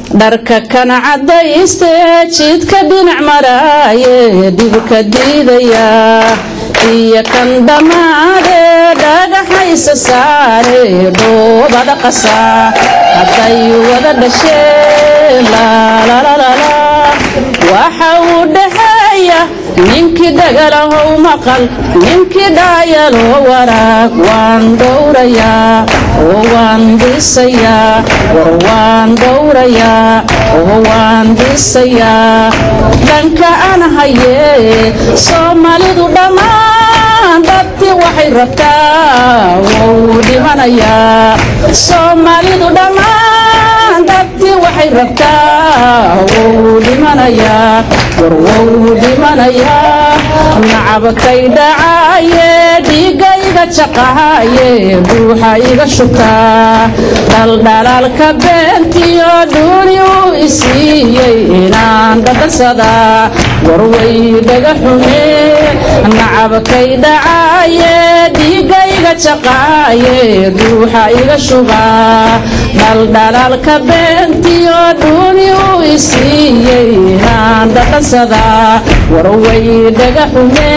Dharka kana cadayste jidka dhinac maraaye dhibka diidaya, iyo kan dhammaade dhagaxaysa saare dhoobada qasaa, hadday wada dhasheen laalalala waxa uu dhaxeeya. Ninkii dhagalahow maqal, ninkii dhaayaloo waraag, waan dhowrayaa oo waan dhisayaa, war waan dhowrayaa oo waan dhisayaa dhanka aan hayee. Soomaalidu dhammaan dhabti waxay rabtaa wou dhimanayaa. Soomaalidu dhammaan dhabti waxay rabtaa wou dhimanayaa, war wou dhimanayaa. Nacabkay dhacaaye dhiigayga jaqaaye buuxa iga shubtaa, dhaldhalaalka beentiyo dhuuni uu isiiyey inaan dhadhansadaa, warway dhaga xume. Nacabkay dhacaaye dhiigayga jaqaaye ruuxa iga shubaa, dhaldhalaalka beentiyo dhuuni uu isiiyey inaan dhadhansadaa, warway dhaga xume.